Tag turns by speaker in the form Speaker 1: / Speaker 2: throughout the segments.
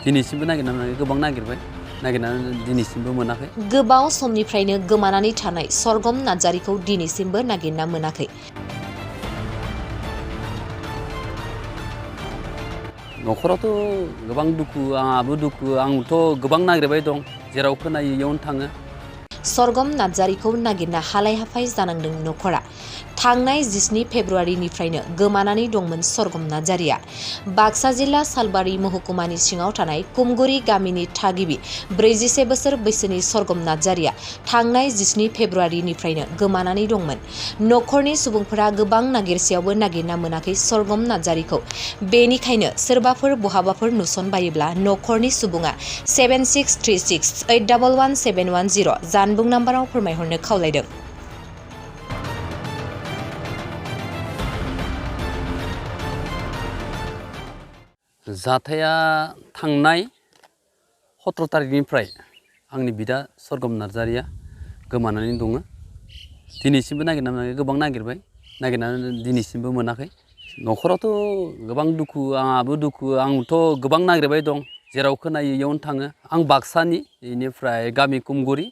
Speaker 1: दिनैसिमबो नागिरनानै गोबां नागिरबाय नागिरनानै दिनैसिमबो मोनाखै।
Speaker 2: गोबाव समनिफ्रायनो गोमानानै थानाय सरगम नार्जारिखौ दिनैसिमबो नागिरना मोनाखै।
Speaker 1: न'खरावथ' गोबां दुखु, आंहाबो दुखु, आंथ' गोबां नागिरबाय दं, जेराव खोनायो इयावनो थाङो।
Speaker 2: सरगम नार्जारिखौ नागिरना हालाय हाफाय जानांदों न'खरा। थांनाय 17 फेब्रुआरिनिफ्रायनो गोमानानै दंमोन सरगम नार्जारिया। बाक्सा जिल्ला सालबारि महकुमानि सिङाव थानाय कुमगुरि गामिनि थागिबि 47 बोसोर बैसोनि सरगम नार्जारिया थांनाय 17 फेब्रुआरिनिफ्रायनो गोमानानै दंमोन। न'खरनि सुबुंफोरा गोबां नागिरसेयावबो नागिरना मोनाखै सरगम नार्जारिखौ। बेनिखायनो सोरबाफोर बहाबाफोर नुसनबायोब्ला न'खरनि सुबुङा 7636811710 जानबुं नाम्बाराव फोरमायहरनो खावलायदों।
Speaker 1: जाथाया थांनाय 17 तारिखनिफ्राय आंनि बिदा सरगम नार्जारिया गोमानानै दङ। दिनैसिमबो नागिरनानै गोबां नागिरबाय नागिरनानै दिनैसिमबो मोनाखै। न'खरावथ' गोबां दुखु, आंहाबो दुखु, आंथ' गोबां नागिरबाय दं, जेराव खोनायो इयावनो थाङो। आं बाक्सानि, बेनिफ्राय गामि कुमगुरि,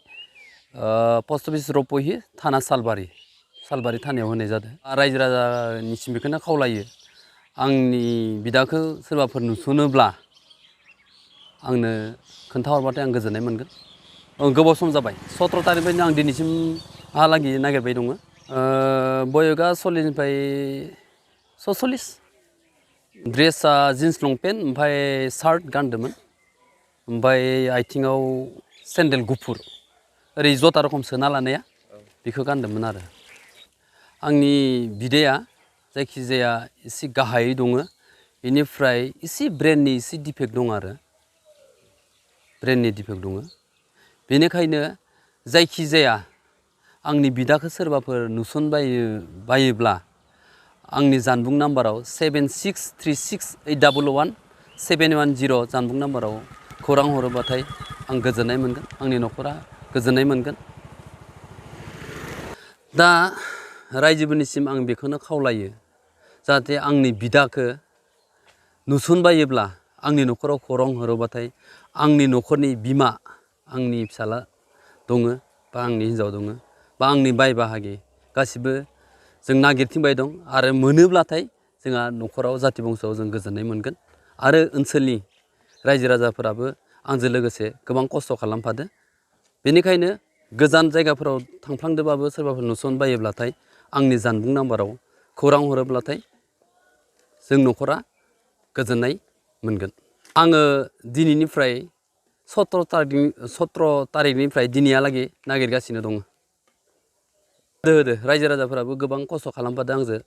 Speaker 1: पस्ट अफिस रपहि, थाना सालबारि थानायाव होनाय जादों। रायजो राजानिसिम बेखौनो खावलायो, आंनि बिदाखौ सोरबाफोर नुसनोब्ला आंनो खोन्थाहरबाथाय आं गोजोननाय मोनगोन। गोबाव सम जाबाय, 17 तारिखनिफ्रायनो आं दिनैसिमहालागै नागिरबाय दङ। बयगा 40निफ्राय 46। ड्रेसा जिन्स लंपेन्ट ओमफ्राय सार्ट गानदोंमोन, ओमफ्राय आथिङाव सेन्देल गुफुर, ओरै जथा रखम सोना लानाया, बेखौ गानदोंमोन आरो। आंनि बिदाया जायखिजाया एसे गाहायै दङ, बेनिफ्राय एसे ब्रेननि एसे डिफेक्ट दं आरो, ब्रेननि डिफेक्ट दङ। बेनिखायनो जायखिजाया आंनि बिदाखौ सोरबाफोर नुसनबायोब्ला आंनि जानबुं नाम्बाराव 7636811710 जानबुं नाम्बाराव खौरां हरोबाथाय आं गोजोननाय मोनगोन, आंनि न'खरा गोजोननाय मोनगोन। दा रायजोफोरनिसिम आं बेखौनो खावलायो, जाहाथे आंनि बिदाखौ नुसनबायोब्ला आंनि न'खराव खौरां हरोबाथाय आंनि न'खरनि बिमा, आंनि फिसाला दङ बा आंनि हिन्जाव दङ बा आंनि बाय बाहागि गासिबो जों नागिरथिंबाय दं, आरो मोनोब्लाथाय जोंहा न'खराव जाथि बंस'आव जों गोजोननाय मोनगोन। आरो ओनसोलनि रायजो राजाफोराबो आंजों लोगोसे गोबां खस्थ' खालामफादो। बेनिखायनो गोजान जायगाफोराव थांफ्लांदोंबाबो सोरबाफोर नुसनबायोब्लाथाय आंनि जानबुं नाम्बाराव खौरां हरोब्लाथाय जों न'खरा गोजोननाय मोनगोन। आङो दिनैनिफ्राय 17 तारिखनिफ्राय दिनैहालागै नागिरगासिनो दङ। रायजो राजाफोराबो गोबां खस्थ' खालामफादों आंजों।